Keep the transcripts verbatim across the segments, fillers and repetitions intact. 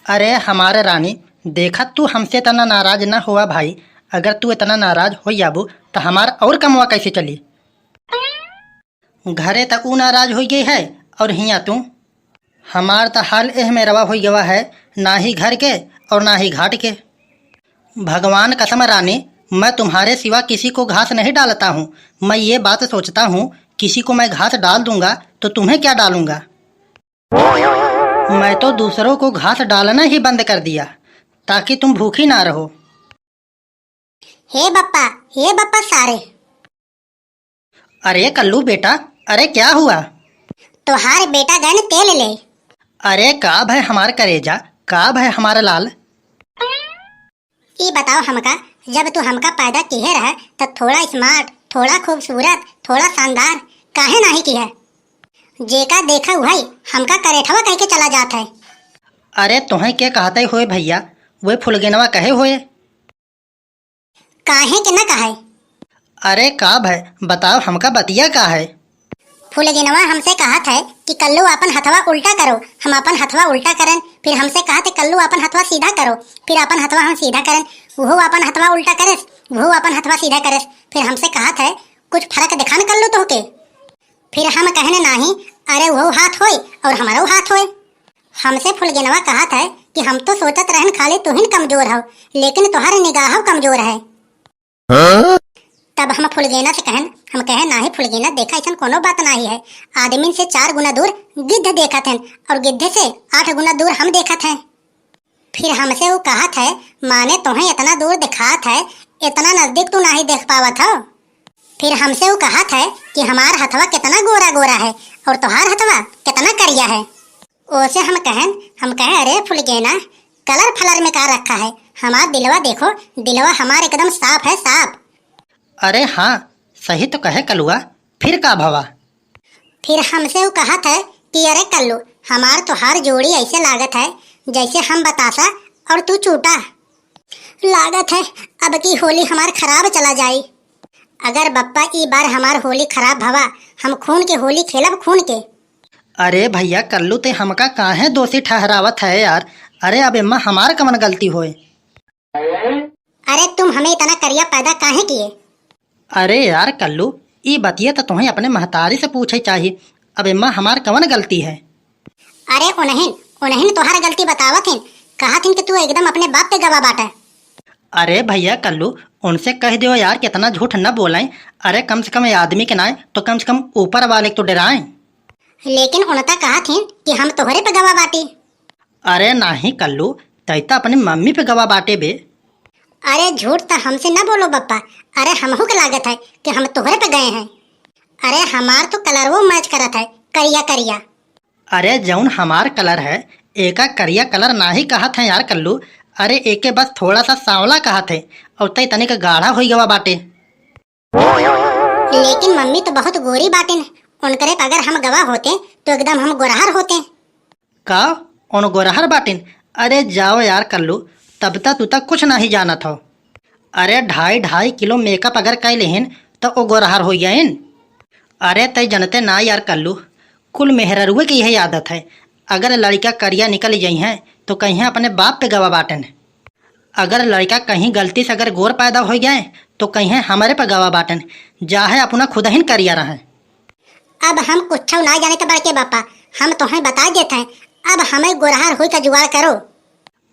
अरे हमार रानी, देखा तू हमसे इतना नाराज न हुआ भाई। अगर तू इतना नाराज होइ जाबू त हमार और कमवा कैसे चली? घरे त ऊ नाराज होइ गई है और हियाँ तू। हमार त हाल एह में रवा होइ गवा है, ना ही घर के और ना ही घाट के। भगवान कसम रानी, मैं तुम्हारे सिवा किसी को घास नहीं डालता हूँ। मैं ये बात सोचता हूँ, किसी को मैं घास डाल दूंगा तो तुम्हें क्या डालूंगा? मैं तो दूसरों को घास डालना ही बंद कर दिया, ताकि तुम भूखी ना रहो। हे बप्पा, हे बप्पा सारे। अरे कल्लू बेटा, अरे क्या हुआ? तोहार बेटा गन तेल ले। अरे का भय हमार करेजा, का भय हमार लाल? ई बताओ हमका, जब तू हमका पैदा किहे रहे, त थोड़ा smart, थोड़ा खूबसूरत, थोड़ा शानदार काहे नाही किहे? जेका देखा उहई हमका करेठवा कह के चला जात है। अरे तोहे के कहते होए भैया, वे फुलगेनवा कहे होए। काहे के न कहे? अरे का भय, बताओ हमका बतिया का है? फुलगेनवा हमसे कहत है कि कल्लू आपन हथवा उल्टा करो। हम आपन हथवा उल्टा करन, फिर हमसे कहत है कल्लू आपन हथवा सीधा करो, फिर आपन हथवा हम सीधा करन, उहो आपन हथवा उल्टा करस, उहो आपन हथवा सीधा करस, फिर हमसे कहत है कुछ फर्क दिखान कल्लू तोहके। फिर हम कहने नाही, अरे उहो हाथ होए और हमारो हाथ होए। हमसे फुलगेनवा कहत है कि हम तो सोचत रहन खाली तुहिन कमजोर हो, लेकिन तोहर निगाह कमजोर है। हाँ? तब हम फुलगेना से कहन, हम कहे, नाही फुलगेना, देखा, ऐसन कोनो बात नाही है। आदमी से चार गुना दूर गिद्ध देखत हैं और गिद्ध से आठ गुना दूर हम देखत हैं। फिर हमसे ऊ कहत है, माने तोहें इतना दूर दिखात है, इतना नजदीक तू नाही देख पावत हो। फिर हमसे ऊ कहत है कि हमार हथवा कितना गोरा गोरा है और तोहार हथवा कितना करिया है। ओसे हम कहन, हम कहे, अरे फुलगेना, कलर फलर में का रखा है? हमार दिलवा देखो, दिलवा हमार एकदम साफ है, साफ। अरे हाँ, सही तो कहे कलुआ, फिर का भवा? फिर हमसे ऊ कहत है कि अरे कल्लू, हमार तोहार जोड़ी ऐसे लागत है जैसे हम बतासा और तू चूटा। लागत है अब की होली हमार खराब चला जाई। अगर बप्पा ई बार हमार होली खराब भवा, हम खून के होली खेलब, खून के। अरे भैया कल्लू, ते हमका काहे दोषी ठहरावत है यार? अरे अब एम्मा हमार कवन गलती होए? अरे तुम हमें इतना करिया पैदा काहे किए? अरे यार कल्लू, ई बतिया तो तुम्हें अपने महतारी से पूछे चाहिए। अब एम्मा हमार कवन गलती है? अरे उन्हें, उन्हें तोहार गलती बतावत हिन, कहत हिन कि तू एकदम अपने बाप पे गवा बाटा। अरे भैया कल्लू, उनसे कह दियो यार, कितना झूठ न बोलें। अरे कम से कम ये आदमी के नाय तो कम से कम ऊपर वाले को तो डराएं। लेकिन उनता कहत हिन कि हम तोहरे पे गवा बाटी। अरे नाही कल्लू, तै त अपने मम्मी पे गवा बाटे बे। अरे झूठ त हमसे न बोलो बप्पा। अरे हमहू के लागत है कि हम तोहरे पे गए हैं। अरे हमार तो कलरवो मैच करत है, करिया करिया। अरे जौन हमार कलर है, एका करिया कलर नाही कहत है यार कल्लू। अरे एके बस थोड़ा सा सांवला कहत है, और तै तनिक गाढ़ा होई गवा बाटे। लेकिन मम्मी तो बहुत गोरी बाटिन, उनकरे पे अगर हम गवा होते तो एकदम हम गोरहर होते। का? उन गोरहर बाटिन? अरे जाओ यार कल्लू, तब तक तू तक कुछ नहीं जानत हो। अरे ढाई ढाई किलो मेकअप अगर कर लेहिन तो ओ गोरहर हो गइन। अरे तै जनते ना यार कल्लू, कुल मेहररुए के यही आदत है। अगर लड़का करिया निकल जइहें तो कहिहें अपने बाप पे गवा बाटन। अगर लड़का कहीं गलती से अगर गोर पैदा हो जाए तो कहिहें हमरे पे गवा बाटन, जाहे अपना खुदहिन करिया रहें। अब हम कुछ ना जाने तो बड़के बापा, हम तोहें बता देते हैं, अब हमें गोरहर हुई का जुगाड़ करो।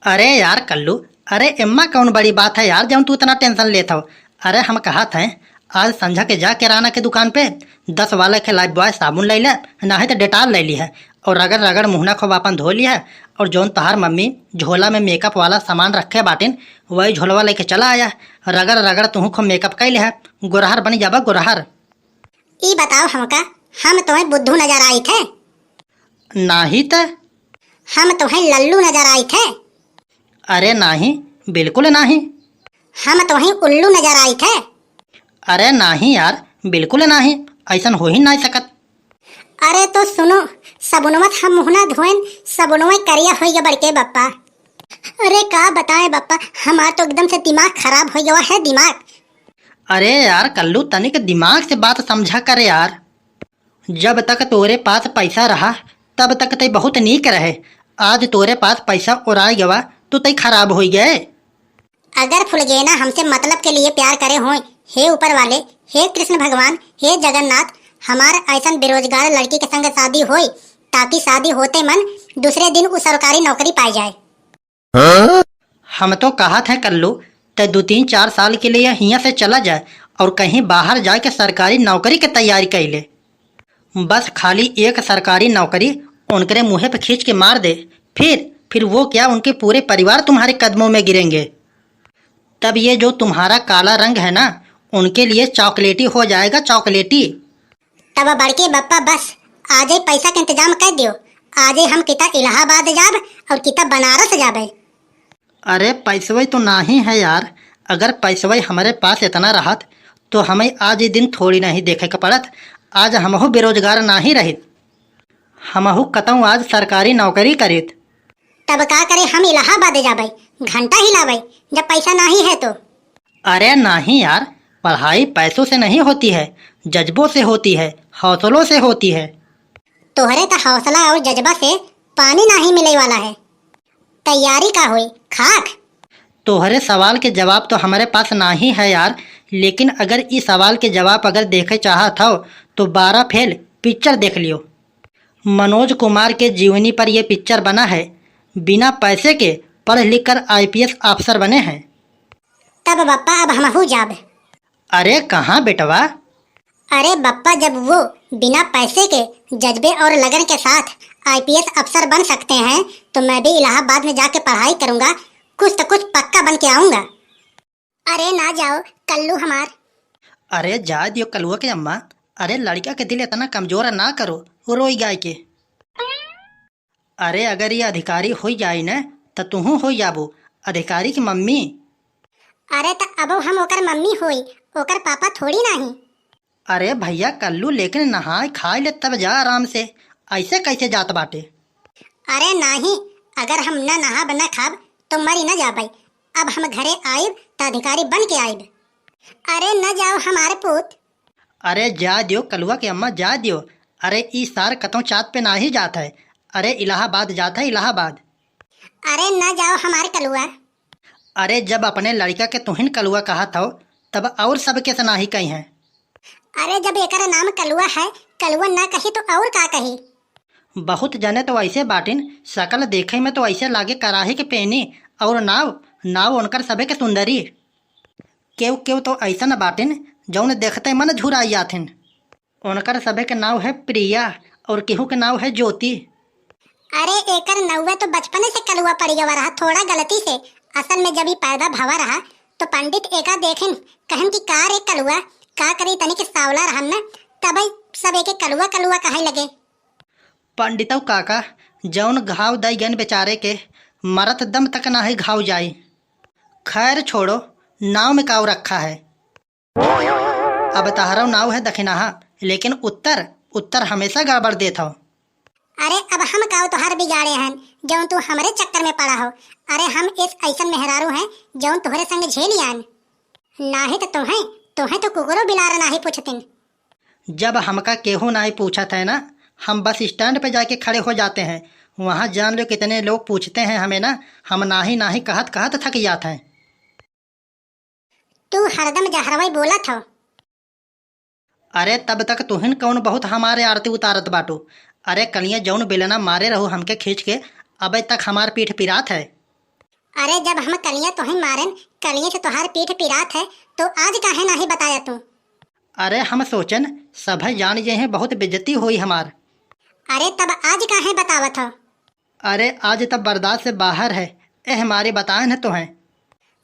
अरे यार कल्लू, अरे एम्मा कौन बड़ी बात है यार, जौन तू इतना टेंशन लेत हो। अरे हम कहत हैं, आज संझा के जा किराना के दुकान पे दस वाला के लाइफ बॉय साबुन ले ले, नाहीं तो डेटॉल ले ली है, और रगड़ रगड़ मुहना खूब आपन धो ली है, और जौन तोहार मम्मी झोला में मेकअप वाला सामान रखे बाटिन, वही झोलवा लेके चला आया। रगड़ रगड़ तुहू खूब मेकअप कइ लिहा, गोरहर बनी जाबा गोरहर। ई बताओ हमका, हम तोहें बुद्धू नजर आई थे? नाही त। हम तोहें लल्लू नजर आई थे? अरे नाही, बिल्कुल नाही। हम तोहें उल्लू नजर आई थे? अरे नाही यार, बिल्कुल नाही, ऐसन हो ही नाही सकत। अरे तो सुनो, सबुनवा से हम मुँह ना धोएन, सबुनवा करिया होई गया बड़के बप्पा। अरे का बताएं बप्पा, हमार तो एकदम से दिमाग खराब हो गया है, दिमाग। अरे यार कल्लू, तनिक दिमाग से बात समझा कर यार। जब तक तोरे पास पैसा रहा, तब तक ते बहुत नीक रहे। आज तोरे पास पैसा ओराय गवा तो तई खराब होई गए। अगर फुलगेना हमसे मतलब के लिए प्यार करे होय, हे ऊपर वाले, हे कृष्ण भगवान, हे जगन्नाथ, हमार ऐसन बेरोजगार लड़की के संग शादी होय, ताकि शादी होते मन दूसरे दिन उ सरकारी नौकरी पाए जाए। हम तो कहत है कल्लू, ते दो तीन चार साल के लिए हियां से चला जाए और कहीं बाहर जाके सरकारी नौकरी के तैयारी कर ले। बस खाली एक सरकारी नौकरी उनकरे मुँहे पे खींच के मार दे, फिर, फिर वो क्या, उनके पूरे परिवार तुम्हारे कदमों में गिरेंगे। तब ये जो तुम्हारा काला रंग है ना, उनके लिए चॉकलेटी हो जाएगा, चॉकलेटी। तब बड़के बप्पा बस, आजे पैसा के इंतजाम कर दियो, आजे हम किता इलाहाबाद जाब और किता बनारस जाबे। अरे पैसवे तो नाही है यार, अगर पैसवे हमरे पास इतना रहत तो हमें आज ये दिन थोड़ी नहीं देखे के पड़त। आज हमहू बेरोजगार नाही रहित, हमहू कतऊ आज सरकारी नौकरी करित। तब का करे, हम इलाहाबाद जाबे, घंटा हिलाबे, जब पैसा नाही है तो। अरे नाही यार, पढ़ाई पैसों से नहीं होती है, जज्बों से होती है, हौसलों से होती है। तोहरे त हौसला और जज्बा से पानी नाही मिले वाला है। तैयारी का होई, खाक? तोहरे सवाल के जवाब तो हमरे पास नाही है यार, लेकिन अगर ई सवाल के जवाब अगर देखे चाहत हो तो बारह फेल पिक्चर देख लियो। मनोज कुमार के जीवनी पर ये पिक्चर बना है। बिना पैसे के पढ़ लिख कर आईपीएस अफसर बने हैं। तब बप्पा अब हमहू जाब। अरे कहाँ बेटवा? अरे बप्पा, जब वो बिना पैसे के जज्बे और लगन के साथ आईपीएस अफसर बन सकते हैं, तो मैं भी इलाहाबाद में जाके पढ़ाई करूंगा, कुछ तो कुछ पक्का बन के आऊंगा। अरे ना जाओ कल्लू हमार। अरे जाए दियो कलुआ के अम्मा, अरे लड़का के दिल इतना कमजोर ना करो, वो रोई गाय के। अरे अगर ये अधिकारी होई जाई न, त तुहू होई जाबू अधिकारी की मम्मी। अरे त अब हम ओकर मम्मी होई, ओकर पापा थोड़ी नाही। अरे भैया कल्लू, लेकिन नहाए खाए ले तब जा आराम से, ऐसे कैसे जात बाटे? अरे नाही, अगर हम न नहाब न खाब तो मरी न जाबे। अब हम घरे आइब त अधिकारी बन के आइब। अरे न जाओ हमारे पूत। अरे जा दियो कलुआ के अम्मा, जा दियो। अरे ई सार कतौ चाँद पे नाही जात है, अरे इलाहाबाद जात है, इलाहाबाद। अरे न जाओ हमारे कलुआ। अरे जब अपने लड़का के तुहिन कलुआ कहत हो, तब और सबके से नाही कही हैं। अरे जब एकर नाम कलुआ है, कलुआ ना कही तो और का कही? बहुत जने तो ऐसे बाटिन, शकल देखे में तो ऐसे लागे कराही के पेनी, और नाव, नाव उनकर सभे के सुंदरी। केव केव तो ऐसन बाटिन, जौन देखते मन झुराई जाथिन। उनकर सभे के नाव है प्रिया, और केहू के नाव है ज्योति। अरे एकर नौवा तो बचपने से कलुआ पड़ गवा रहा, थोड़ा गलती से। असल में जब ई पैदा भवा रहा तो पंडित एका देखिन, कहन कि का रे कलुआ, का करी तनिक सावला रहन न, तबे सब एके कलुआ कलुआ कहे लगे। पंडितौ काका, जौन घाव दई गन बेचारे के, मरत दम तक नाही घाव जाई। खैर छोड़ो, नाव में काव रखा है। अब तहरौ नाव है दखिनाहा, लेकिन उत्तर, उत्तर हमेशा गड़बड़ देत हौ। अरे अब हम काव तोहार बिगाड़े हन, जौन तू हमरे चक्कर में पड़ा हो? अरे हम इस ऐसन मेहरारू हैं, जौन तोहरे संग झेली आन। नाही त तोहें, तोहें तो कुकुरो बिलार नाही पूछतिन। जब हमका केहू नाही पूछत है ना, हम बस स्टैंड पे जाके खड़े हो जाते हैं। वहाँ जान लो कितने लोग पूछते हैं हमें ना, हम नाही नाही कहत कहत थक जात हैं। तू हरदम जहरवई बोलत हो। अरे तब तक तुहिन कौन बहुत हमारे आरती उतारत बाटू? अरे कलिया जौन बेलना मारे रहू हमके खींच के, अबे तक हमार पीठ पिरात है। अरे जब हम कलिया तुहिन मारन, कलिया से तोहार पीठ पिरात है, तो आज काहे नाही बताया तू? अरे हम सोचन सभे जान जे हैं बहुत बेइज्जती होई हमार। अरे तब आज काहे बतावत हो? अरे आज तब बर्दाश्त से बाहर है, एह मारे बताए न तोहें।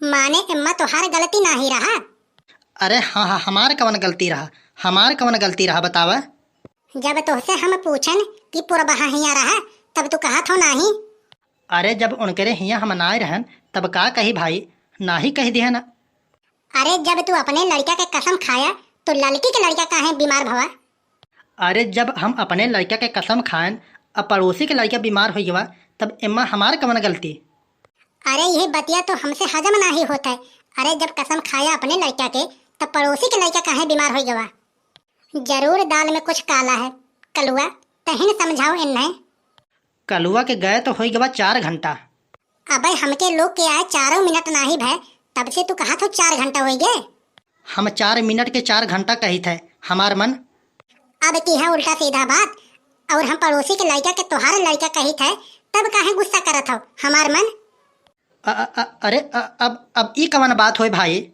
माने एम्मा तोहार गलती नाही रहा? अरे हाँ हाँ, हमार कवन गलती रहा, हमार कवन गलती रहा बतावा? जब तोहसे हम पूछन कि पुरबहा हियाँ रहा, तब तू कहत हो नाही। अरे जब उनकरे हियाँ हम नाय रहन, तब का कही भाई, नाही कह दिहन। अरे जब तू अपने लड़का के कसम खाया, तो लड़की के लड़का काहे बीमार भवा? अरे जब हम अपने लड़का के कसम खाएन, अब पड़ोसी के लड़का बीमार हो गवा, तब एम्मा हमार कवन गलती? अरे यही बतिया तो हमसे हजम नाही होत है। अरे जब कसम खाया अपने लड़का के, तब पड़ोसी के लड़का काहे बीमार हो गवा? जरूर दाल में कुछ काला है। कलुआ, तहिन समझाओ इन्हें। कलुआ के गए तो होई गवा चार घंटा। अबे हमके लोग के आए चारों मिनट नाही भय, तब से तू कहा थो चार घंटा होई गे। हम चार मिनट के चार घंटा कहित है, हमार मन। अब की है उल्टा सीधा बात, और हम पड़ोसी के लड़का के तोहार लड़का कहित है, तब काहे गुस्सा करत हो हमार मन? अ-, अ-, अ-, अरे, अ-, अब, अब ई कवन बात होय भाई?